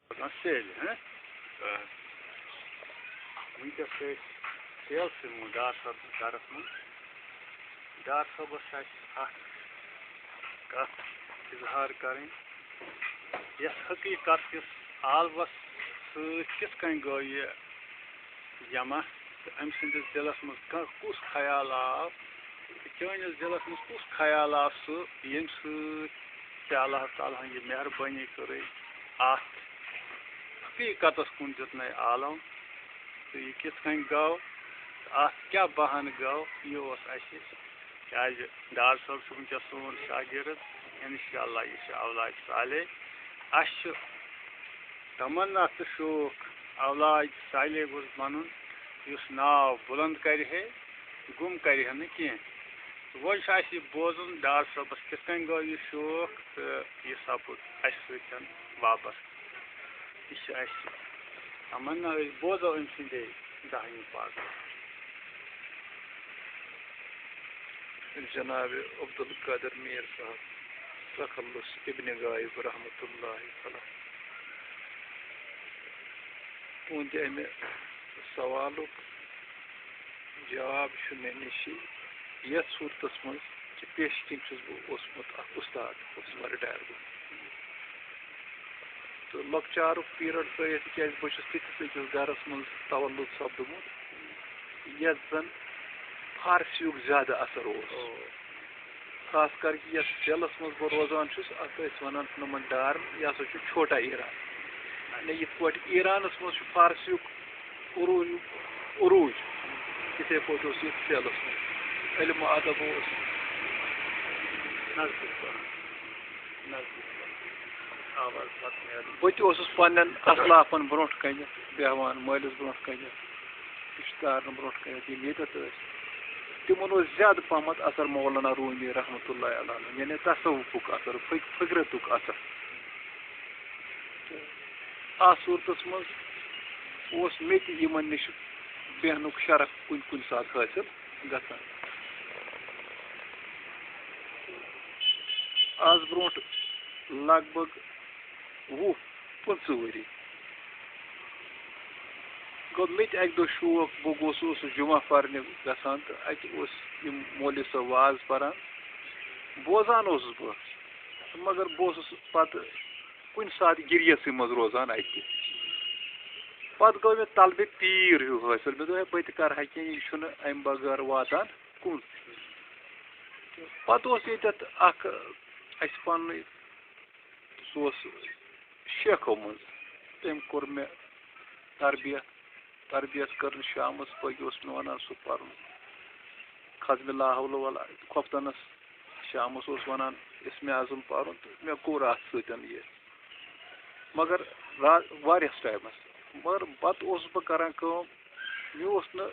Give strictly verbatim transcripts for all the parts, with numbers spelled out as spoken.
آسان سیلہِ، ہہ؟ آ۔ وٕنکیٚس چھِ أسۍ سیل سۭتۍ وۄنۍ ڈار صٲب سٕنٛدِس گَرَس منٛز۔ ڈار صٲبَس چھِ اَسہِ اَکھ کَتھ اِظہار کَرٕنۍ، یَتھ حقیٖقت کِس عالمَس سۭتۍ کِتھ کٔنۍ گوٚو یہِ جمع، تہٕ أمۍ سٕنٛدِس دِلَس منٛز کا-، کُس خیال آو، تہٕ چٲنِس دِلَس منٛز کُس خیال آو سُہ، ییٚمہِ سۭتۍ ژےٚ اللہ تعالیٰ ہَن یہِ مہربٲنی کٔرٕے اَتھ حقیٖقتَس کُن دیُتنَے عالم، تہٕ یہِ کِتھ کٔنۍ گوٚو، تہٕ اَتھ کیٛاہ بہانہٕ گوٚو، یہِ اوس اَسہِ، کیٛازِ ڈار صٲب چھُ وٕنکیٚس سون شاگرد، اِنشاءاللہ یہِ چھُ اولاد صالح۔ اَسہِ چھُ تمنا تہٕ شوق اولاد صالح گوٚژھ بنُن، یُس ناو بُلنٛد کرِ ہے، گُم کرِ ہے نہٕ کینٛہہ۔ تہٕ وۄنۍ چھُ اَسہِ یہِ بوزُن، ڈار صٲبَس کِتھ کٔنۍ گوٚو یہِ شوق تہٕ یہِ سَپُد اَسہِ سۭتۍ واپس۔ یہِ چھِ اَسہِ تمنا، أسۍ بوزو أمۍ سٕنٛدے دَہمہِ پاکہٕ۔ جناب عبدالقادر میر صاحب تخلص ابن غائب رحمتہ اللہ علیہ۔ تُہنٛدِ اَمہِ سوالُک جواب چھُ مےٚ نِش یَتھ صوٗرتَس منٛز کہِ پیشہِ کِنۍ چھُس بہٕ اوسمُت اَکھ اُستاد، اوسُس بہٕ رِٹایَر گوٚمُت۔ تہٕ لۄکچارُک پیٖرڈ ترٲیِتھ، تِکیٛازِ بہٕ چھُس تِتھِس أکِس گَرَس منٛز تولُد سَپدُمُت، یَتھ زَن فارسیُک زیادٕ اَثر اوس۔ خاص کر کہِ یَتھ جیلَس منٛز بہٕ روزان چھُس، اَتھ ٲسۍ وَنان نُمَن ڈارَن، یہِ ہسا چھُ چھوٹا ایران۔ یعنی یِتھ پٲٹھۍ ایرانَس منٛز چھُ فارسیُک عروٗج، عروٗج، تِتھَے پٲٹھۍ اوس ییٚتہِ جیلَس منٛز۔ علم و ادب اوس۔ نزدیٖک پَہَن۔ نزدیٖک پَہَن۔ آواز پَتہٕ نیرُن۔ بہٕ تہِ اوسُس پنٛنٮ۪ن اَسلافَن برٛونٛٹھ کَنہِ بیٚہوان، مٲلِس برٛونٛٹھ کَنہِ، رِشتہٕ دارَن برٛونٛٹھ کَنہِ، یِم ییٚتٮ۪تھ ٲسۍ۔ تِمَن اوس زیادٕ پَہمَتھ اثر مولانا رومی رحمتہ اللہ علیہ، یعنی تصوفُک اثر، فق-، فقرتُک اثر۔ تہٕ اَتھ صوٗرتَس منٛز اوس مےٚ تہِ یِمَن نِش بیٚہنُک شرف کُنہِ کُنہِ ساتہٕ حٲصِل گژھان۔ آز برٛونٛٹھ لگ بگ وُہ پٕنٛژٕہ ؤری گوٚو مےٚ تہِ اَکہِ دۄہ شوق، بہٕ گوٚژھ، اوسُس جمعہ پرنہِ گژھان تہٕ اَتہِ اوس یِم مولوی صٲب واز پران، بوزان اوسُس بہٕ، مگر بہٕ اوسُس پتہٕ کُنہِ ساتہٕ گِریَسٕے منٛز روزان اَتہِ۔ پتہٕ گوٚو مےٚ طلبہِ پیٖر ہیوٗ حٲصِل، مےٚ دوٚپ، ہے، بہٕ تہِ کرٕ ہا کینٛہہ، یہِ چھُنہٕ اَمہِ بغٲر واتان کُن۔ پتہٕ اوس ییٚتٮ۪تھ اکھ اَسہِ پننُے، سُہ اوس شیخو منٛز۔ تٔمۍ کوٚر مےٚ تربیت۔ تربیت کٔرنہٕ شامَس پٔکۍ اوس مےٚ وَنان سُہ پَرُن ختمِ لا حول ولا، خۄفتَنَس۔ شامَس اوس وَنان اسمِ اعظم پَرُن تہٕ مےٚ کوٚر اَتھ سۭتۍ یہِ۔ مگر را-، واریاہَس ٹایمَس۔ مگر پَتہٕ اوسُس بہٕ کَران کٲم، مےٚ اوس نہٕ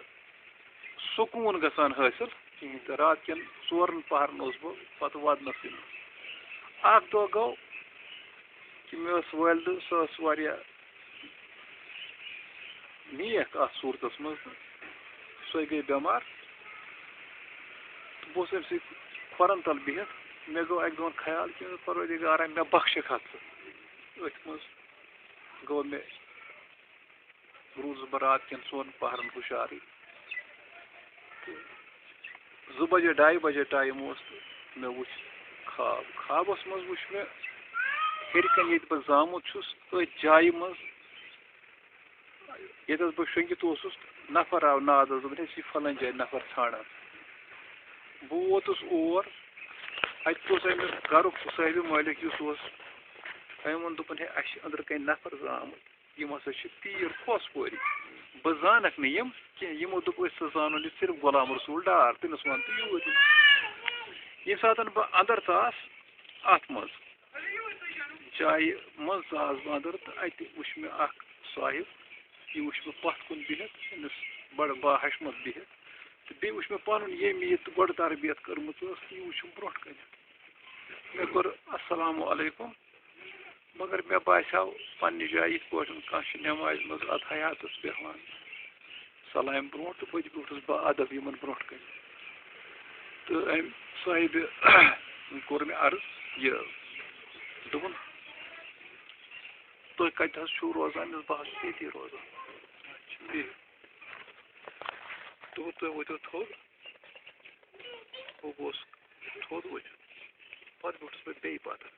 سکوٗن گژھان حٲصِل کِہیٖنۍ تہٕ راتہٕ کٮ۪ن ژورَن پَہرَن اوسُس بہٕ پَتہٕ وَدنَسٕے منٛز۔ اَکھ دۄہ گوٚو کہِ مےٚ ٲس والدٕ، سۄ ٲس واریاہ نیک اَتھ صوٗرتَس منٛز تہٕ سۄے گٔے بٮ۪مار۔ تہٕ بہٕ اوسُس أمۍ سٕے کھۄرَن تَل بِہِتھ۔ مےٚ گوٚو اَکہِ دۄہَن خیال کہِ پروردگارا، مےٚ بخشکھ ہا ژٕ۔ أتھۍ منٛز گوٚو مےٚ روٗدُس بہٕ راتہٕ کٮ۪ن ژۄن پَہرَن ہُشارٕے۔ تہٕ زٕ بجے، ڈاے بجے ٹایم اوس تہٕ مےٚ وُچھ خواب۔ خوابَس منٛز وُچھ مےٚ ہیٚرِ کَنہِ، ییٚتہِ بہٕ زامُت چھُس، أتھۍ جایہِ منٛز، ییٚتٮ۪س بہٕ شۄنٛگِتھ اوسُس، نفر آو نادَس، دوٚپُن، "ہے، چھِ فلٲنۍ جایہِ نفر ژھانٛڈان۔" بہٕ ووتُس اور، اَتہِ اوس اَمیُک گَرُک صٲحبِ مٲلِک یُس اوس، أمۍ ووٚن، دوٚپُن، "ہے، اَسہِ چھِ أنٛدرٕ کَنہِ نفر زامٕتۍ۔" یِم ہسا چھِ پیٖر خۄص کورِ۔ بہٕ زانکھ نہٕ یِم کینٛہہ۔ یِمو دوٚپ، "أسۍ ہسا زانو یہِ صرف غلام رسول ڈار، تٔمِس وَن تہٕ یوٗرۍ یِن۔" ییٚمہِ ساتہٕ بہٕ اَندر ژاس اَتھ منٛز، جایہِ منٛز ژاس بہٕ اَندر تہٕ اَتہِ وٕچھ مےٚ اَکھ صاحب، یہِ وٕچھ مےٚ پَتھ کُن بِہِتھ، أمِس بَڑٕ باحشمت بِہِتھ، تہٕ بیٚیہِ وٕچھ مےٚ پَنُن ییٚمۍ یہِ تہٕ گۄڈٕ تربیت کٔرمٕژ ٲس، تہٕ یہِ وٕچھُم برٛونٛٹھ کَنہِ۔ مےٚ کوٚر السلام علیکم، مگر مےٚ باسیٛو پننہِ جایہِ یِتھ پٲٹھۍ کانٛہہ چھُ نٮ۪مازِ منٛز اَتھ حیاتَس بیٚہوان سلامہِ برٛونٛٹھ تہٕ بہٕ تہِ بیوٗٹھُس با ادب یِمن برٛونٛٹھ کَنہِ۔ تہٕ أمۍ صٲحبہِ کوٚر مےٚ عرض یہِ، دوٚپُن، تُہۍ کَتہِ حظ چھِو روزان؟" مےٚ دوٚپُس، "بہٕ حظ چھُس ییٚتی روزان، بِہِو۔" دوٚپُن، "تُہۍ ؤتھِو تھوٚد۔" بہٕ گوس تھوٚد ؤتھِتھ، پَتہٕ بیوٗٹھُس بہٕ بیٚیہِ پَتہٕ۔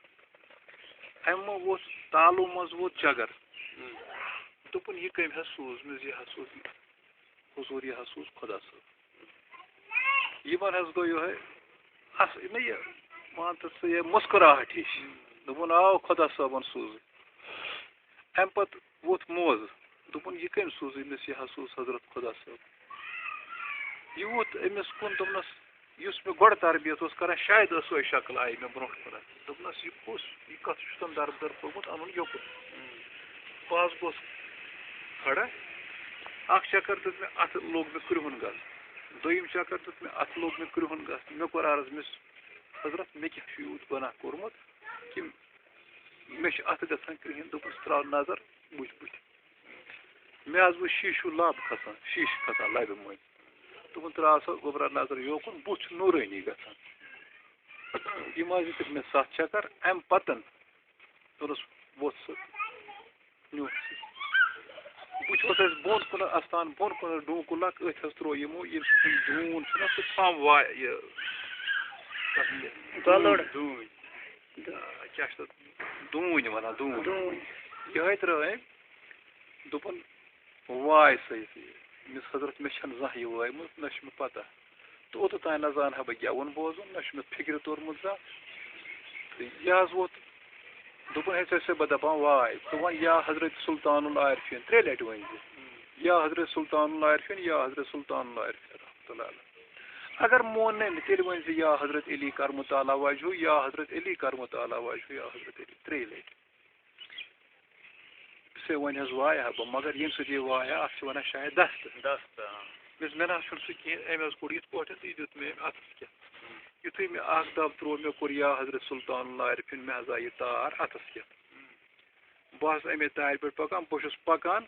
اَمہِ منٛز ووت تالو منٛز ووت جگر۔ دوٚپُن، "یہِ کٔمۍ حظ سوٗز؟" مےٚ دوٚپُس، "یہِ حظ سوٗز حضوٗر، یہِ حظ سوٗز خۄدا صٲب۔" یِمَن حظ گوٚو یِہوٚے اَص-، نہ یہِ، مان تہٕ ژٕ، یہِ مُسکراہٹ ہِش۔ دوٚپُن، "آو خۄدا صٲبَن سوٗزٕے۔" اَمہِ پَتہٕ ووٚتھ موزٕ۔ دوٚپُن، "یہِ کٔمۍ سوٗزٕے؟" مےٚ دوٚپُس، "یہِ حظ سوٗز حضرت خۄدا صٲب۔" یہِ ووٚتھ أمِس کُن، دوٚپنَس، یُس مےٚ گۄڈٕ تربیت اوس کران، شاید ٲس سۄے شکل آیہِ مےٚ برونٛٹھ کُنَتھ۔ دوٚپنَس، "یہِ کُس؟ یہِ کَتھ چھُس تَن دربہٕ دربہٕ کوٚرمُت، اَنُن یوٚکُن؟" بہٕ حظ گوس کھڑا۔ اَکھ چکر دیُت مےٚ اَتھٕ، لوٚگ مےٚ کرٛہُن گژھ۔ دوٚیِم چکر دیُت مےٚ اَتھٕ، لوٚگ مےٚ کرٛہُن گژھ۔ مےٚ کوٚر عرض، مےٚ دوٚپُس، "حضرت، مےٚ کیٛاہ چھُ یوٗت گۄناہ کوٚرمُت کہِ مےٚ چھُ اَتھٕ گژھان کرٛہِن؟" دوٚپُس، "ترٛاو نظر بٕتھِ بٕتھِ۔" مےٚ حظ وُچھ شیٖشوٗ لَب کھسان، شیٖشہٕ کھسان لَبہِ مٔنٛزۍ۔ دوٚپُن، "ترٛاو سا گوٚبرا نظر یوکُن، بُتھ چھُ نوٗرٲنی گژھان۔" یِم حظ دِتِکھ مےٚ سَتھ چکر۔ اَمہِ پَتَن توٚرُس، ووٚتھ سُہ، نیوٗکھ سُہ۔ بُتھِ اوس اَسہِ بۄن کُن اَستان، بۄن کُن ڈوٗنکُل اَکھ، أتھۍ حظ ترٛوو یِمو، ییٚمہِ سۭتۍ یِم ڈوٗن چھُنہ سُہ تھَم وا-، یہِ، تَتھ یہِ، گۄلُر۔ ڈوٗنۍ۔ آ، کیٛاہ چھِ تَتھ؟ ڈوٗنۍ وَنان، ڈوٗنۍ۔ ڈوٗنۍ۔ یِہوٚے ترٛٲو أمۍ۔ دوٚپُن، واے سا یہِ، مِس حضرت، مےٚ چھَنہٕ زانٛہہ یہِ وٲیمٕژ، نہ چھِ مےٚ پَتہ۔ تہٕ اوٚتَتھ تام نہ زانہٕ ہا بہٕ گٮ۪وُن بوزُن، نہ چھُ مےٚ فِکرِ توٚرمُت زانٛہہ۔ تہٕ یہِ حظ ووت، دوٚپُن، "ہے، ژےٚ چھُسَے بہٕ دَپان واے، ژٕ وَن یا حضرت سُلطان العارفیٖن، ترٛےٚ لَٹہِ ؤنۍ زِ، یا حضرت سُلطان العارفیٖن، یا حضرت سُلطان العارفیٖن رحمتہ اللہ علیہ۔ اگر مون نہٕ مےٚ، تیٚلہِ ؤنۍ زِ یا حضرت علی کرم تعالیٰ وجہہ، یا حضرت علی کرم تعالیٰ وجہہ، یا حضرت علی، ترٛیٚیہِ لَٹہِ۔" سے وۄنۍ حظ وایہِ ہا بہٕ، مگر ییٚمہِ سۭتۍ یہِ وایہِ ہا، اَتھ چھِ وَنان شاید دَستہٕ۔ دَستہٕ، آ۔ مےٚ دوٚپُس، "مےٚ نہ حظ چھُنہٕ سُہ کِہیٖنۍ، أمۍ حظ کوٚڑ یِتھ پٲٹھۍ تہٕ یہِ دیُت مےٚ أمۍ اَتھَس کٮ۪تھ۔" یُتھُے مےٚ اَکھ دَب ترٛوو، مےٚ کوٚر یا حضرت سُلطان العارفیٖن، مےٚ حظ آیہِ یہِ تار اَتھَس کٮ۪تھ۔ بہٕ حظ اَمے تارِ پٮ۪ٹھ پَکان، بہٕ چھُس پَکان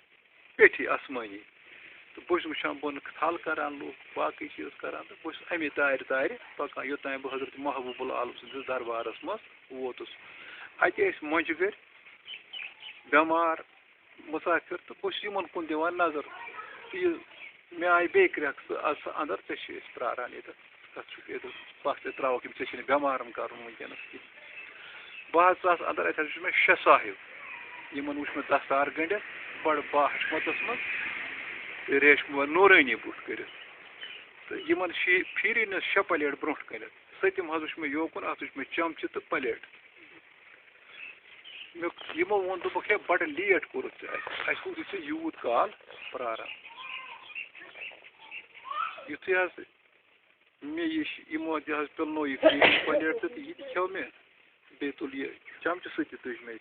پیٚٹھی آسمٲنی۔ تہٕ بہٕ چھُس وٕچھان بۄنہٕ تھل کَران لُکھ، باقٕے چیٖز کَران، تہٕ بہٕ چھُس اَمے تارِ تارِ پَکان، یوٚتام بہٕ حضرت محبوب العالم سٕنٛدِس دربارَس منٛز ووتُس۔ اَتہِ ٲسۍ مۄنجہِ گٔرۍ، بٮ۪مار، مُسافِر، تہٕ بہٕ چھُس یِمَن کُن دِوان نظر۔ تہٕ یہِ مےٚ آیہِ بیٚیہِ کرٛٮ۪کھ، "ژٕ اَژ سا اَندَر، ژےٚ چھِ أسۍ پرٛاران ییٚتٮ۪تھ، ژٕ کَتھ چھُکھ ییٚتٮ۪تھ؟ پَکھ ژٕ ترٛاوَکھ یِم، ژےٚ چھِنہٕ بٮ۪مارَن کَرُن وٕنکٮ۪نَس کینٛہہ۔" بہٕ حظ ژاس اَندَر، اَتہِ حظ وٕچھ مےٚ شےٚ صاحب، یِمَن وٕچھ مےٚ دَستار گٔنٛڈِتھ، بَڑٕ باحشمَتَس منٛز، ریشمہٕ نوٗرٲنی بُتھ کٔرِتھ۔ تہٕ یِمَن شی-، پھیٖرِنَس شےٚ پلیٹ برونٛٹھ کَنٮ۪تھ۔ سٔتِم حظ وٕچھ مےٚ یوکُن، اَتھ وٕچھ مےٚ چمچہٕ تہٕ پلیٹ۔ مےٚ، یِمو ووٚن، دوٚپُکھ، "ہے، بَڑٕ لیٹ کوٚرُتھ ژےٚ اَسہِ، اَسہِ کوٚر یہِ ژےٚ یوٗت کال پرٛاران۔" یُتھُے حظ مےٚ یہِ، یِمو تہِ حظ پِلنوو یہِ پلیٹ تہٕ یہِ تہِ کھیوٚو مےٚ، بیٚیہِ تُل یہِ چمچہٕ سۭتۍ تہِ تُج مےٚ۔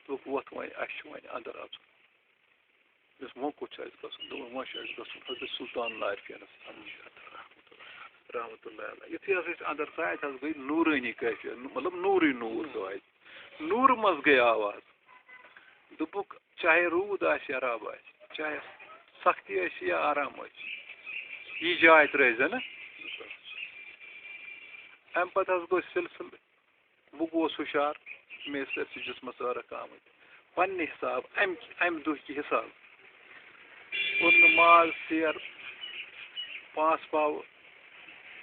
دوٚپُکھ، "وۄتھ وۄنۍ، اَسہِ چھُ وۄنۍ اَندَر اَژُن۔" مےٚ دوٚپُس، "وۄنۍ کوٚت چھُ اَسہِ گژھُن؟" دوٚپُن، "وۄنۍ چھُ اَسہِ گژھُن حضرت سُلطان العارفیٖنَس۔" رحمتہ اللہ علیہ۔ یُتھُے حظ أسۍ اَندَر ژاے، اَتہِ حظ گٔے نوٗرٲنی کیفیت، مطلب نوٗرٕے نوٗر گوٚو اَتہِ۔ نوٗرٕ منٛز گٔے آواز۔ دوٚپُکھ، "چاہے روٗد آسہِ یا رب آسہِ، چاہے سختی آسہِ یا آرام آسہِ، یہِ جاے ترٛٲوزِ نہٕ۔" اَمہِ پَتہٕ حظ گوٚو سِلسِلہٕ۔ بہٕ گوس ہُشار، مےٚ ٲسۍ أتھۍ جسمس عٲرق آمٕتۍ۔ پننہِ حساب، امہِ، امہِ دۄہ کہِ حساب کوٚر مےٚ ماز سیر، پانٛژھ پاوٕ۔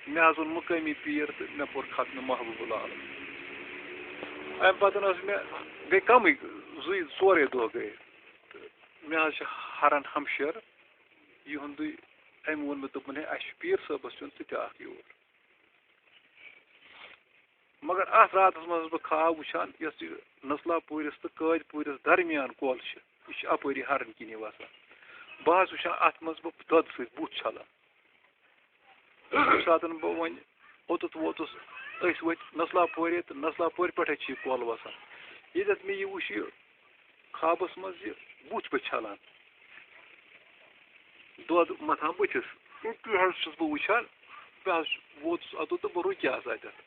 مےٚ حظ ووٚن مقٲمی پیٖر تہٕ مےٚ پوٚر ختمہِ محبوب العالم۔ امہِ پتہٕ حظ مےٚ گٔے کمٕے، زٕے ژورے دۄہ گٔے۔ تہٕ مےٚ حظ چھِ ہرن ہمشیرٕ، یِہُنٛدُے، أمۍ ووٚن مےٚ، دوٚپُن، "ہے، اَسہِ چھُ پیٖر صٲبَس یُن، ژٕ تہِ آکھ یور۔" مگر اَتھ راتَس منٛز ٲسٕس بہٕ خواب وٕچھان، یۄس یہِ نسلا پوٗرِس تہٕ قٲدۍ پوٗرِس درمیان کۄل چھِ، یہِ چھِ اَپٲری ہَرَن کِنی وَسان۔ بہٕ حظ وٕچھان اَتھ منٛز بہٕ دۄدٕ سۭتۍ بُتھ چھَلان۔ ییٚمہِ ساتَن بہٕ وۄنۍ اوٚتَتھ ووتُس، أسۍ وٲتۍ نسلا پورے تہٕ نسلا پورِ پٮ۪ٹھَے چھِ یہِ کۄل وَسان۔ ییٚتٮ۪تھ مےٚ یہِ وٕچھ، یہِ خوابَس منٛز یہِ بُتھ بہٕ چھَلان، دۄد مَتھان بٕتھِس۔ ییٚتی حظ چھُس بہٕ وٕچھان، بہٕ حظ ووتُس اَتُن تہٕ بہٕ رُکیٛاس اَتٮ۪تھ۔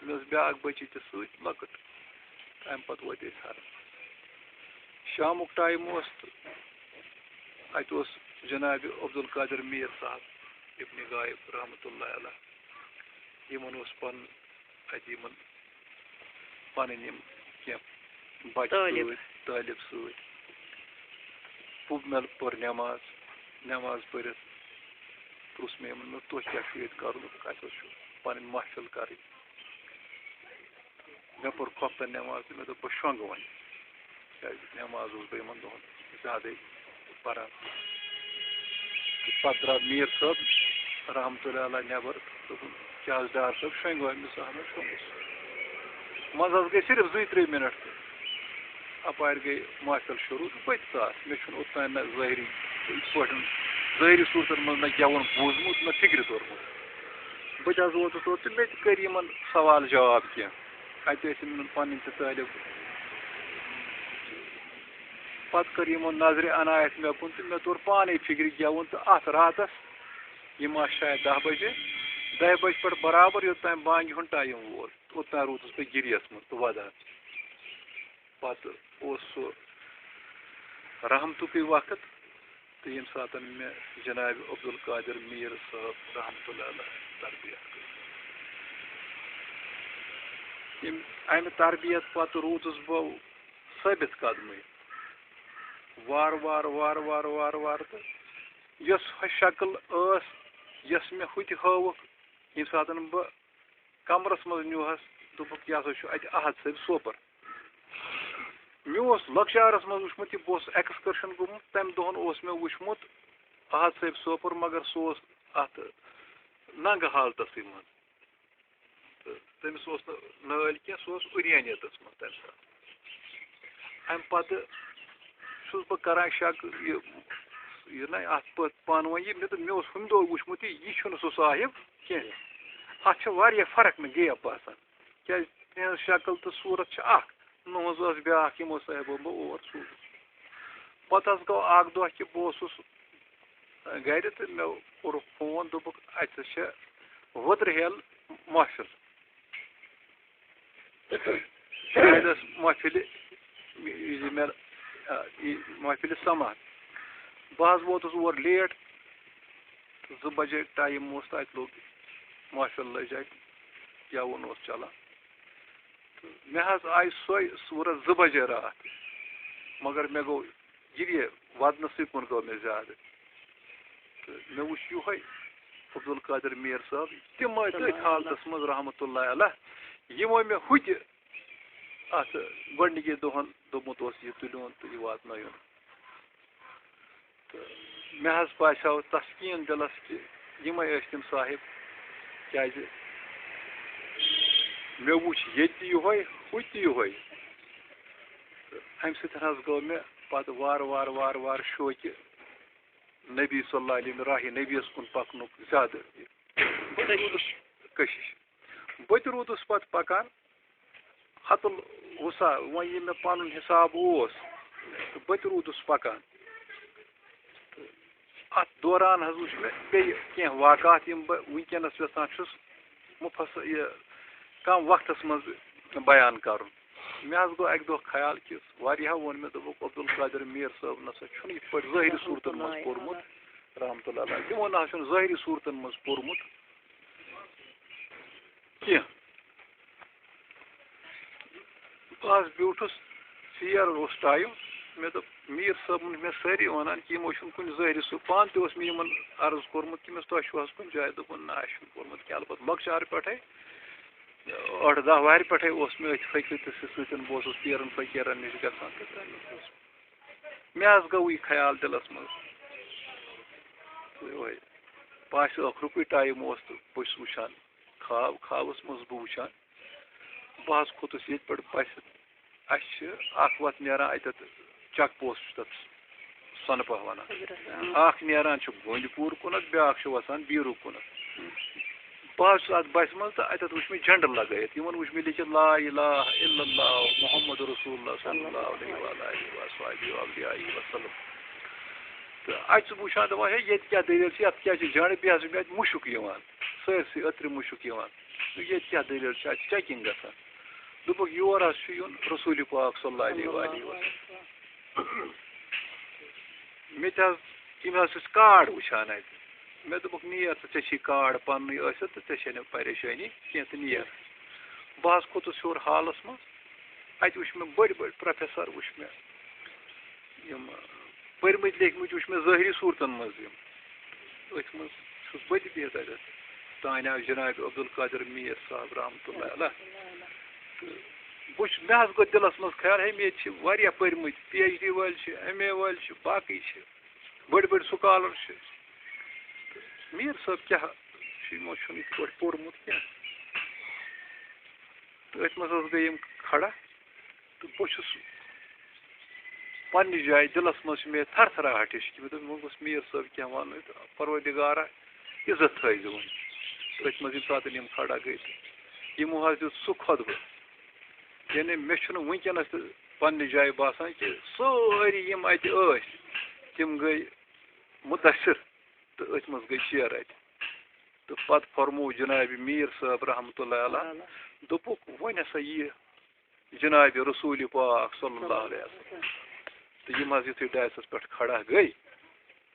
مےٚ ٲس بیٛاکھ بٔچی تہِ سۭتۍ، لۄکٕٹ۔ اَمہِ پَتہٕ وٲتۍ أسۍ ہَرٕ۔ شامُک ٹایم اوس تہٕ اَتہِ اوس جناب عبدالقادر میٖر صاحب ابن غایب رحمتہ اللہ علیہ۔ یِمَن اوس پَنُن اَتہِ یِمَن پَنٕنۍ یِم کینٛہہ بَچہٕ طٲلب۔ سۭتۍ۔ طٲلب سۭتۍ۔ پوٚر مےٚ، پٔر نٮ۪ماز۔ نٮ۪ماز پٔرِتھ پرُژھ مےٚ یِمَن، مےٚ، "تۄہہِ کیٛاہ چھُ ییٚتہِ کَرُن؟" دوٚپُکھ، "اَسہِ حظ چھُ پَنٕنۍ محفِل کَرٕنۍ۔" مےٚ پٔر خۄفتن نٮ۪ماز تہٕ مےٚ دوٚپ، "بہٕ شۄنٛگہٕ وۄنۍ"، کیٛازِ نٮ۪ماز اوسُس بہٕ یِمَن دۄہَن زیادَے پَران۔ تہٕ پَتہٕ درٛاو میٖر صٲب رحمتہ اللہ علیہ نٮ۪بر، دوٚپُن، "کیٛاہ حظ ڈار صٲب، شۄنٛگوٕ أمِس؟" "اَہَن حظ، شۄنٛگُس۔" منٛزٕ حظ گٔے صرف زٕے ترٛےٚ مِنٹ تہٕ اَپارِ گٔے محفِل شروٗع تہٕ بہٕ تہِ ژاس۔ مےٚ چھُنہٕ اوٚتام نہ ظٲہری، یِتھ پٲٹھۍ ظٲہری صوٗرتَن منٛز نہ گٮ۪وُن بوٗزمُت، نہ فِکرِ توٚرمُت۔ بہٕ تہِ حظ ووتُس اور تہٕ مےٚ تہِ کٔرۍ یِمَن سوال جواب کینٛہہ۔ اَتہِ ٲسۍ یِمَن پَنٕنۍ تہِ طٲلب۔ پَتہٕ کٔر یِمو نظرِ عنایت مےٚ کُن تہٕ مےٚ توٚر پانَے فِکرِ گٮ۪وُن تہٕ اَتھ راتَس، یِم آسہٕ شاید دَہ بَجے، دَہہِ بَجہِ پٮ۪ٹھ برابر یوٚتام بانگہِ ہُنٛد ٹایم ووت، اوٚتام روٗدُس بہٕ گِریَس منٛز تہٕ وَدان۔ پَتہٕ اوس سُہ رحمتُکُے وقت، تہٕ ییٚمہِ ساتہٕ مےٚ جناب عبدالقادر میٖر صٲب رحمتہ اللہ علیہ تربیت کٔر۔ ییٚمہِ، اَمہِ تربیت پَتہٕ روٗدُس بہٕ ثٲبت قدمٕے۔ وارٕ وارٕ، وارٕ وارٕ، وارٕ وارٕ تہٕ یۄس ہۄ شکل ٲس، یۄس مےٚ ہُتہِ ہٲوٕکھ، ییٚمہِ ساتہٕ بہٕ کمرس منٛز نیوٗہس، دوٚپُکھ، "یہِ ہسا چھُ اَتہِ احد صٲب سوپور۔" مےٚ اوس لۄکچارس منٛز وُچھمُت یہِ، بہٕ اوسُس excursion گوٚمُت، تَمہِ دۄہن اوس مےٚ وُچھمُت احد صٲب سوپور، مگر سُہ اوس اَتھ ننٛگہٕ حالتسٕے منٛز۔ تہٕ تٔمِس اوس نہٕ نٲلۍ کینٛہہ، سُہ اوس عریانیتس منٛز تَمہِ ساتہٕ۔ اَمہِ پتہٕ چھُس بہٕ کران شک، یہِ، یہِ نہ اَتھ پٲٹھۍ پانہٕ ؤنۍ یہِ، مےٚ دوٚپ، مےٚ اوس ہُمہِ دۄہ وُچھمُت یہِ، یہِ چھُنہٕ سُہ صاحب کینٛہہ۔ اَتھ چھِ واریاہ فرق مےٚ gap باسان، کیٛازِ تِہٕنٛز شکل تہٕ صوٗرت چھِ اَکھ، نُہٕنٛز ٲس بیٛاکھ، یِمو صٲحبو بہٕ اور سوٗزُس۔ پَتہٕ حظ گوٚو اَکھ دۄہ کہِ بہٕ اوسُس گَرِ تہٕ مےٚ کوٚرُکھ فون، دوٚپُکھ، "اَتہِ چھےٚ وُدرِ ہیل محفِل۔" شاید ٲس محفِلہِ، یہِ مےٚ، آ، یہِ محفِلہِ سَمان۔ بہٕ حظ ووتُس اور late، زٕ بَجے time اوس تہٕ اَتہِ لوٚگ محفِل لٔج اَتہِ، گٮ۪وُن اوس چَلان۔ تہٕ مےٚ حظ آیہِ سۄے صوٗرت زٕ بَجے راتھ، مگر مےٚ گوٚو یہِ وَدنَسٕے کُن گوٚو مےٚ زیادٕ۔ تہٕ مےٚ وُچھ یِہوٚے عبدالقادر میٖر صٲب تِمَے تٔتھۍ حالتَس منٛز رحمتہ اللہ علیہ، یِمو مےٚ ہُتہِ اَتھ گۄڈٕنِکی دۄہَن دوٚپمُت اوس، "یہِ تُلِوُن تہٕ یہِ واتنٲیُن۔" تہٕ مےٚ حظ باسیٛو تسکیٖن دِلَس کہِ یِمَے ٲسۍ تِم صاحب، کیٛازِ مےٚ وُچھ ییٚتہِ تہِ یِہوٚے، ہُتہِ تہِ یِہوٚے۔ تہٕ اَمہِ سۭتۍ حظ گوٚو مےٚ پَتہٕ وارٕ وارٕ، وارٕ وارٕ شوقہِ نبی صلی اللہ علیہ وسلم، راہِ نبیَس کُن پَکنُک زیادٕ۔ بہٕ تہِ روٗدُس کٔشِش۔ بہٕ تہِ روٗدُس پَتہٕ پَکان۔ حتُل وُسع، وۄنۍ یہِ مےٚ پَنُن حِساب اوس، تہٕ بہٕ تہِ روٗدُس پَکان۔ تہٕ اَتھ دوران حظ وٕچھ مےٚ بیٚیہِ کینٛہہ واقعات، یِم بہٕ وٕنکیٚنَس یَژھان چھُس مُفصل، یہِ کَم وقتَس منٛز بیان کَرُن۔ مےٚ حظ گوٚو اَکہِ دۄہ خیال کہِ واریاہو ووٚن مےٚ، دوٚپُکھ، "عبدالقادر میٖر صٲب نہ سا چھُنہٕ یِتھ پٲٹھۍ ظٲہری صوٗرتَن منٛز پوٚرمُت، رحمتہ اللہ علیہ، تِمو نہ حظ چھُنہٕ ظٲہری صوٗرتَن منٛز پوٚرمُت کینٛہہ۔" بہٕ حظ بیوٗٹھُس، ژیر اوس time۔ مےٚ دوٚپ، میٖر صٲبُن چھِ مےٚ سٲری وَنان کہِ یِمو چھُنہٕ کُنہِ ظٲہری سُہ، پانہٕ تہِ اوس مےٚ یِمَن عرض کوٚرمُت کہِ مےٚ، "تۄہہِ چھُو حظ کُنہِ جایہِ؟" دوٚپُن، "نہ، اَسہِ چھُنہٕ کوٚرمُت کینٛہہ۔" البتہٕ لۄکچارٕ پٮ۪ٹھَے، ٲٹھ دَہ وَہرِ پٮ۪ٹھَے اوس مےٚ أتھۍ فقیٖر تہٕ سۭتۍ، بہٕ اوسُس پیرَن فقیٖرَن نِش گژھان تہٕ تَمہِ اوس مےٚ حظ گوٚو یہِ خیال دِلَس منٛز۔ یِہوٚے پاسہِ ٲخرُکُے time اوس تہٕ بہٕ چھُس وٕچھان خواب، خوابَس منٛز بہٕ وٕچھان۔ بہٕ حظ کھوٚتُس ییٚتہِ پٮ۪ٹھ بَسہِ۔ اَسہِ چھِ اَکھ وَتھ نیران اَتٮ۪تھ، check post چھُ تَتھ سۄنہٕ پہہ وَنان۔ اَکھ نیران چھُ گوٚنٛدۍ پوٗر کُنَتھ، بیٛاکھ چھُ وَسان بیٖروٗ کُنَتھ۔ بہٕ حظ چھُس اَتھ بَسہِ منٛز تہٕ اَتٮ۪تھ وٕچھ مےٚ جھنڈٕ لَگٲیِتھ۔ یِمَن وٕچھ مےٚ لیٖکھِتھ، "لا الہ الا اللہ محمد رسول اللہ صلی اللہ علیہ وعلیہ آلہ وصحبہ واولیائہ وسلم۔" تہٕ اَتہِ چھُس بہٕ وٕچھان، دَپان، "ہے، ییٚتہِ کیٛاہ دٔلیٖل چھِ؟ یَتھ کیٛاہ چھِ جھنڈٕ؟" بیٚیہِ حظ چھُ مےٚ اَتہِ مُشُک یِوان، سٲرسٕے أترِ مُشُک یِوان۔ تہٕ ییٚتہِ کیٛاہ دٔلیٖل چھِ؟ اَتہِ چھِ checking گژھان۔ دوٚپُکھ، "یور حظ چھُ یُن رسوٗلِ پاک صلی اللہ علیہ وآلہ وسلم۔" مےٚ تہِ حظ، یِم حظ چھِ card وٕچھان اَتہِ۔ مےٚ دوٚپُکھ، "نیر ژٕ، ژےٚ چھی card پَننُے ٲسِتھ تہٕ ژےٚ چھے نہٕ پریشٲنی کینٛہہ تہٕ نیر۔" بہٕ حظ کھوٚتُس ہیوٚر hallَس منٛز۔ اَتہِ وٕچھ مےٚ بٔڑۍ بٔڑۍ professor وٕچھ مےٚ۔ یِم پٔرمٕتۍ لیکھمٕتۍ وٕچھ مےٚ ظٲہری صوٗرتَن منٛز یِم۔ أتھۍ منٛز چھُس بہٕ تہِ بِہِتھ اَتٮ۪تھ۔ تانۍ آو جناب عبدالقادر میر صاحب رحمتہ اللہ علیہ۔ تہٕ بہٕ چھُس، مےٚ حظ گوٚو دِلَس منٛز خیال، ہے، مےٚ ییٚتہِ چھِ واریاہ پٔرمٕتۍ، پی ایچ ڈی وٲلۍ چھِ، ایم اے وٲلۍ چھِ، باقٕے چھِ، بٔڑۍ بٔڑۍ سکالر چھِ۔ تہٕ میٖر صٲب کیٛاہ چھُ، یِمو چھُنہٕ یِتھ پٲٹھۍ پوٚرمُت کینٛہہ۔ تہٕ أتھۍ منٛز حظ گٔے یِم کھڑا۔ تہٕ بہٕ چھُس پننہِ جایہِ، دِلس منٛز چھِ مےٚ تھرتھراہٹ ہِش کہِ مےٚ دوٚپ، وۄنۍ گوٚژھ میٖر صٲب کینٛہہ وَنُن تہٕ پروردگارا، عزت تھٲیزِ وۄنۍ۔ تہٕ أتھۍ منٛز ییٚمہِ ساتہٕ یِم کھڑا گٔے تہٕ یِمو حظ دیُت سُہ خطبہٕ، یعنی مےٚ چھُنہٕ وٕنکیٚنس تہِ پننہِ جایہِ باسان کہِ سٲری یِم اَتہِ ٲسۍ، تِم گٔے مُتٲثر تہٕ أتھۍ منٛز گٔے شعر اَتہِ۔ تہٕ پتہٕ فرموو جناب میٖر صٲب رحمتہ اللہ علیہ، دوٚپُکھ، وۄنۍ ہسا یِیہِ جناب رسول پاک صلی اللہ علیہ وسلم۔ تہٕ یِم حظ یُتھُے ڈایسَس پٮ۪ٹھ کھڑا گٔے،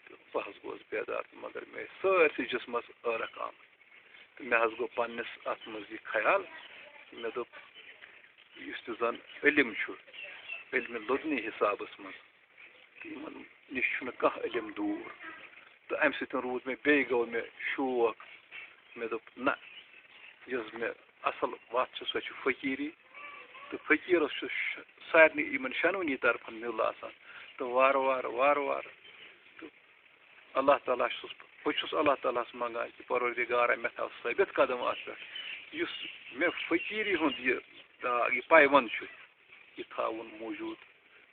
تہٕ بہٕ حظ گوس بیدار، تہٕ مگر مےٚ ٲسۍ سٲرسٕے جسمس عٲرق آمٕتۍ۔ تہٕ مےٚ حظ گوٚو پننِس اَتھ منٛز یہِ خیال، مےٚ دوٚپ، یُس تہِ زن علم چھُ، علمِ لدنی حسابس منٛز، تہٕ یِمن نِش چھُنہٕ کانٛہہ علم دوٗر۔ تہٕ اَمہِ سۭتۍ روٗد مےٚ، بیٚیہِ گوٚو مےٚ شوق۔ مےٚ دوٚپ، نہ، یۄس مےٚ اَصٕل وَتھ چھِ، سۄ چھِ فقیٖری۔ تہٕ فقیٖرَس چھُ ش-، سارنٕے یِمَن شٮ۪نؤنی طرفَن میوٗل آسان۔ تہٕ وارٕ وارٕ، وارٕ وارٕ، تہٕ اللہ تعالیٰ چھُس، بہٕ چھُس اللہ تعالیٰ ہَس منٛگان کہِ پروردگارا، مےٚ تھاو ثٲبِت قدم اَتھ پٮ۪ٹھ، یُس مےٚ فقیٖری ہُنٛد یہِ، آ، یہِ پیوند چھُ، یہِ تھاوُن موٗجوٗد۔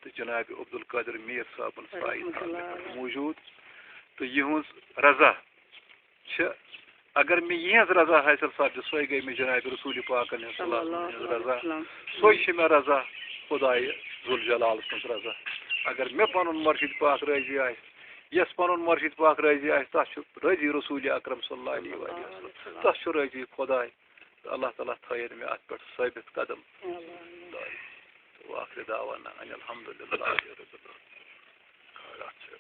تہٕ جناب عبدالقادر میٖر صٲبُن سایہِ تھاو مےٚ پٮ۪ٹھ موٗجوٗد۔ تہٕ یِہٕنٛز رضا چھِ، اگر مےٚ یِہٕنٛز رضا حٲصِل سپدِ، سۄے گٔے مےٚ جناب رسول پاکن ہٕنٛز صلی اللہ علیہ وسلم۔ سۄے چھِ مےٚ رضا، خدایہِ ذوالجلالس منٛز رضا۔ اگر مےٚ پنُن مرشد پاک رٲضی آسہِ، یَس پنُن مرشد پاک رٲضی آسہِ، تَس چھُ رٲضی رسول اکرم صلی اللہ علیہ وسلم، تَس چھُ رٲضی خداے۔ تہٕ اللہ تعالیٰ تھٲیِن مےٚ اَتھ پٮ۪ٹھ ثٲبِت قدم۔ آمین۔ تہٕ وآخر دعوانا ان الحمد للہ رب العالمین۔ اَتھ چھِ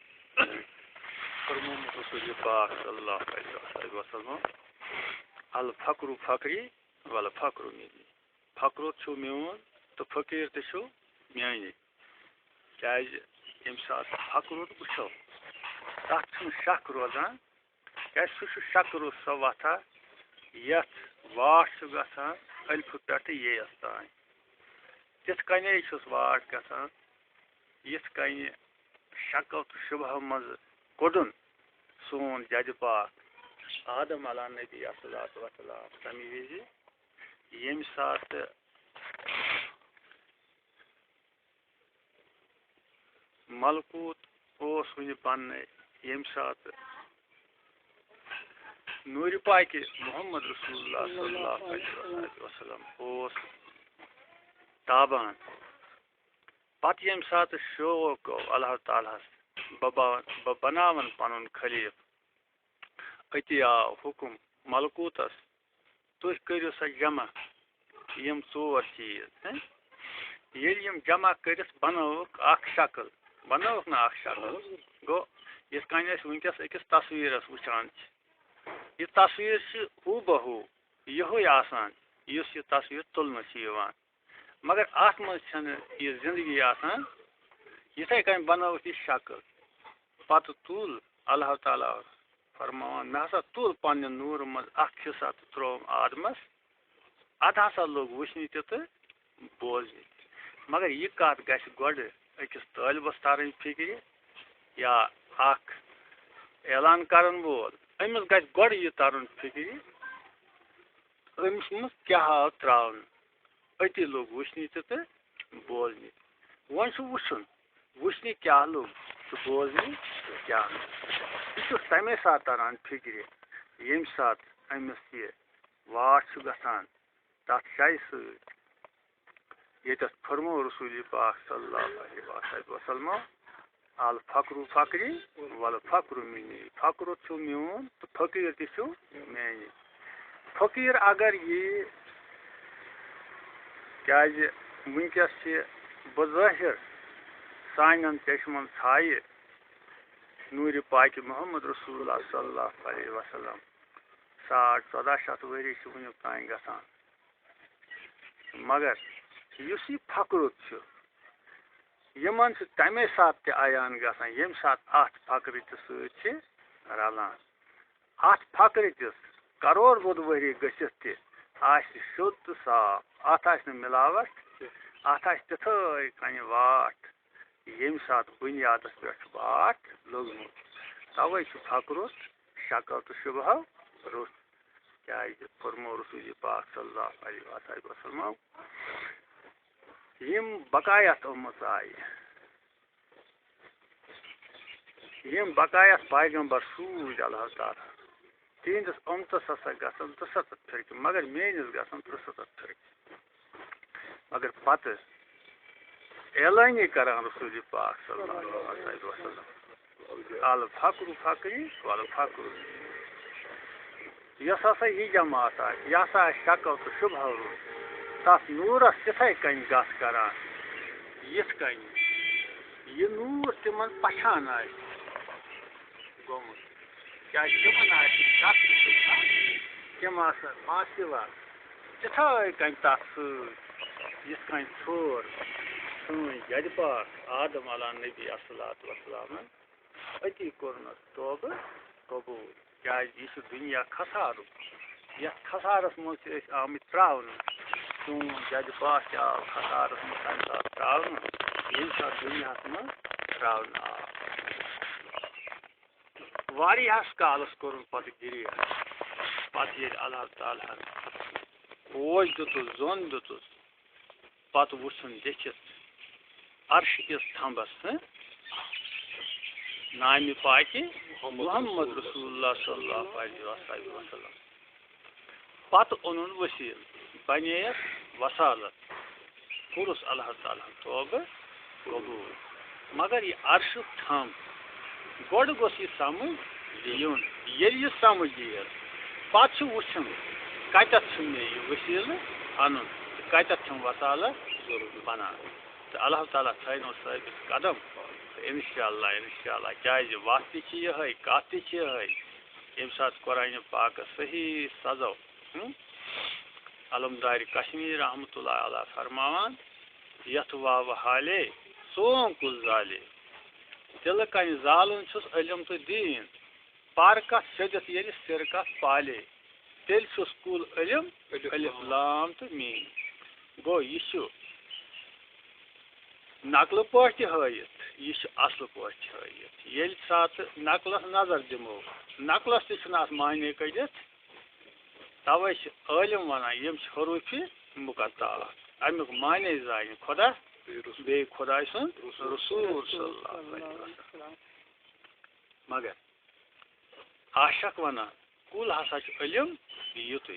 فرمومُت رسول پاک صلی اللہ علیہ وسلم، الفقر فقری والفقر منی۔ فقر چھُ میون تہٕ فقیٖر تہِ چھُ میٲنی۔ کیازِ ییٚمہِ ساتہٕ فقر وٕچھو، تَتھ چھُنہٕ شک روزان، کیازِ سُہ چھُ شکرُ سۄ وَتھا یَتھ واٹھ چھُ گژھان الفہٕ پٮ۪ٹھٕ ییٚیَس تام۔ تِتھ کَنے چھُس واٹھ گژھان، یِتھ کَنہِ شکل تہٕ شُبہٕ منٛز کوٚڑُن سون جدِ پاک آدم علیٰ نبی الصلوۃ والسلام تَمہِ وِزِ، ییٚمہِ ساتہٕ ملکوٗت اوس وُنہِ بننَے، ییٚمہِ ساتہٕ نوٗرِ پاکہِ محمد رسول اللہ صلی اللہ علیہ وسلم اوس تابان۔ پتہٕ ییٚمہِ ساتہٕ شوق گوٚو اللہ تعالیٰ ہَس، بہٕ با-، بہٕ بناوَن پنُن خلیٖفہٕ، أتی آو حُکُم ملکوٗتَس، تُہۍ کٔرِو سا جمع یِم ژور چیٖز، ہہ؟ ییٚلہِ یِم جمع کٔرِتھ بنٲوٕکھ اکھ شکل، بنٲوٕکھ نہ اکھ شکل، گوٚو یِتھ کٔنۍ أسۍ وٕنکیٚس أکِس تصویٖرَس وٕچھان چھِ۔ یہِ تصویٖر چھِ ہو بہ ہو یِہوٚے آسان، یُس یہِ تصویٖر تُلنہٕ چھِ یِوان۔ مگر اَتھ منٛز چھَنہٕ یہِ زِندگی آسان۔ یِتھَے کٔنۍ بنٲوٕکھ یہِ شکل۔ پتہٕ تُل اللہ تعالیٰ فرماوان، مےٚ ہسا تُل پننہِ نوٗرٕ منٛز اکھ حصہ تہٕ ترٛووُم آدمس۔ اَدٕ ہسا لوٚگ وٕچھنہِ تہِ تہٕ بوزنہِ تہِ۔ مگر یہِ کتھ گژھِ گۄڈٕ أکِس طٲلبس ترٕنۍ فِکرِ یا اکھ اعلان کرن وول، أمِس گژھِ گۄڈٕ یہِ ترُن فِکرِ، أمِس منٛز کیٛاہ آو ترٛاونہٕ۔ أتی لوٚگ وٕچھنہِ تہِ تہٕ بوزنہِ تہِ۔ وۄنۍ چھُ وٕچھُن، وٕچھنہِ کیٛاہ لوٚگ تہٕ بوزنہِ کیٛاہ لوٚگ۔ یہِ چھُ تَمے ساتہٕ تَران فِکرِ، ییٚمہِ ساتہٕ أمِس یہِ واٹھ چھُ گژھان تَتھ جایہِ سۭتۍ، ییٚتٮ۪تھ فرموو رسول پاک صلی اللہ علیہ وسلم، الفقر فقری والفقر منی، فقر چھُ میون تہٕ فقیٖر تہِ چھُ میٲنی۔ فقیٖر اگر یی، کیازِ وٕنکیٚس چھِ بظٲہر سانٮ۪ن چشمن ژھایہِ نوٗرِ پاکہِ محمد رسول اللہ صلی اللہ علیہ وسلم ساڑ ژۄداہ شیٚتھ ؤری چھِ وٕنیُک تام گژھان۔ مگر یُس یہِ فقرُک چھُ، یِمن چھُ تَمے ساتہٕ تہِ عیان گژھان، ییٚمہِ ساتہٕ اَتھ فقرٕ تہِ سۭتۍ چھِ رَلان۔ اَتھ فقرٕ تِس کرور بوٚد ؤری گٔژھِتھ تہِ آسہِ شوٚد تہٕ صاف، اَتھ آسہِ نہٕ مِلاوَٹھ، اَتھ آسہِ تِتھَے کَنہِ واٹھ، ییٚمہِ ساتہٕ بُنیادَس پٮ۪ٹھ چھُ باٹھ لوٚگمُت۔ تَوَے چھُ فقرُس شکل تہٕ شُبہَو روٚس، کیٛازِ فرموو رسول پاک صلی اللہ علیہ وآلہ وسلم، یِم بقایت اُمژٕ آیہِ، یِم بقایت پیغمبر سوٗزۍ اللہ تعالیٰ، تِہنٛدِس اُمتس ہسا گژھن دُسَتتھ فرقہٕ، مگر میٲنِس گژھن ترُسَتتھ فرقہٕ۔ مگر پتہٕ اعلٲنی کران رسول پاک صلی اللہ علیہ وسلم، الفقر فقری والفقر۔ یۄس ہسا یہِ جماعت آسہِ، یہِ ہسا آسہِ شکل تہٕ شُبہٕ روٚس، تَتھ نوٗرس تِتھَے کٔنۍ گژھ کران، یِتھ کٔنۍ یہِ نوٗر تِمن پچھان آسہِ گوٚمُت۔ کیٛازِ تِمن آسہِ شک تہٕ شُبہٕ، تِم آسن ماسِوا تِتھَے کٔنۍ تَتھ سۭتۍ، یِتھ کٔنۍ ژھور سٲنۍ جدِ پاک آدم علیٰ نبی الصلوۃ والسلامن أتی کوٚرنَس توبہٕ قبوٗل، کیٛازِ یہِ چھُ دُنیا خسارُک۔ یَتھ خسارَس منٛز چھِ أسۍ آمٕتۍ ترٛاونہٕ۔ سون جدِ پاک تہِ آو خسارَس منٛز تَمہِ ساتہٕ ترٛاونہٕ، ییٚمہِ ساتہٕ دُنیاہَس منٛز ترٛاونہٕ آو۔ واریاہَس کالَس کوٚرُن پَتہٕ گِریز۔ پَتہٕ ییٚلہِ اللہ تعالیٰ ہَن فوج دیُتُس، زوٚن دیُتُس، پتہٕ وُچھُن لیٚکھِتھ عرشہِ کِس تھمبس، ہہ؟ نامہِ پاکہِ محمد رسول اللہ صلی اللہ علیہ وسلم۔ پتہٕ اوٚنُن وسیٖلہٕ، بنییَس وسالت، کوٚرُس اللہ تعالیٰ ہن توبہٕ قبوٗل۔ مگر یہِ عرشُک تھم، گۄڈٕ گوٚژھ یہِ سمجھ یُن۔ ییٚلہِ یہِ سمجھ یِیَس، پتہٕ چھُ وٕچھُن، کتٮ۪تھ چھُ مےٚ یہِ وسیٖلہٕ انُن تہٕ کتٮ۪تھ چھُم وسالت بنان۔ تہٕ اللہ تعالیٰ تھٲینو ثٲبت قدم۔ تہٕ انشاءاللہ، انشاءاللہ، کیازِ وتھ تہِ چھِ یِہے، کتھ تہِ چھِ یِہے۔ ییٚمہِ ساتہٕ قرآنِ پاکس صحیح سزو، ہم؟ علمدارِ کشمیر رحمتہ اللہ علیہ فرماوان، یتھ واوٕ حالے ژونگ کُس زالے۔ دِلہٕ کنہِ زالُن چھُس علم تہٕ دیٖن۔ پر کتھ شدت ییٚلہِ سِر کتھ پالے، تیٚلہِ چھُس کُل علم الف الف لام۔ لام تہٕ میٖم۔ گوٚو، یہِ چھُ نقلہٕ پٲٹھۍ تہِ ہٲیِتھ، یہِ چھُ اصلہٕ پٲٹھۍ تہِ ہٲیِتھ۔ ییٚلہِ ساتہٕ نقلس نظر دِمو، نقلس تہِ چھُنہٕ اتھ معنی کٔڑِتھ۔ توے چھِ عٲلم ونان، یِم چھِ حروفِ مقطعات۔ امیُک معنی زانہِ خدا بیٚیہِ رسول۔ بیٚیہِ خداے سُنٛد رسول۔ رسول صلی اللہ علیہ وسلم۔ مگر عاشق ونان، کُل ہسا چھُ علم یُتُے،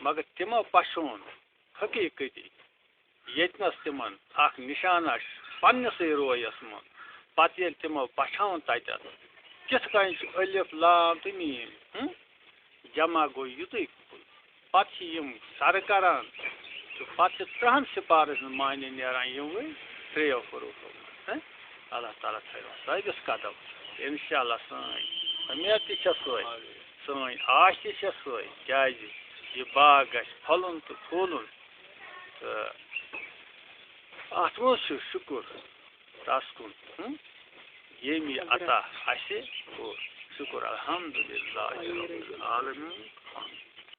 مگر تِمو پچھوو نہٕ حقیٖقتی، ییٚتنَس تِمن اکھ نِشانہ چھُ پننِسٕے رویس منٛز۔ پتہٕ ییٚلہِ تِمو پچھاوُن تتٮ۪تھ، کِتھ کٔنۍ چھُ الف لام تہٕ میٖم، ہم؟ جمع گوٚو یُتُے۔ پتہٕ چھِ یِم سرٕ کران تہٕ پتہٕ چھِ ترٛہن سِپارن ہٕنٛز معنی نیران یِموٕے ترٛیٚیو حروفو منٛز۔ ہہ؟ اللہ تعالیٰ تھٲیِو سٲنِس قدم۔ انشاءاللہ سٲنۍ اُمید تہِ چھےٚ سۄے، سٲنۍ آش تہِ چھےٚ سۄے، کیازِ یہِ باغ گژھِ پھۄلُن تہٕ پھوٗلُن۔ تہٕ اتھ منٛز چھُ شُکُر تس کُن، ہم؟ ییٚمۍ یہِ عطا اسہِ کوٚر۔ شُکُر الحمدللہ رب العالمین۔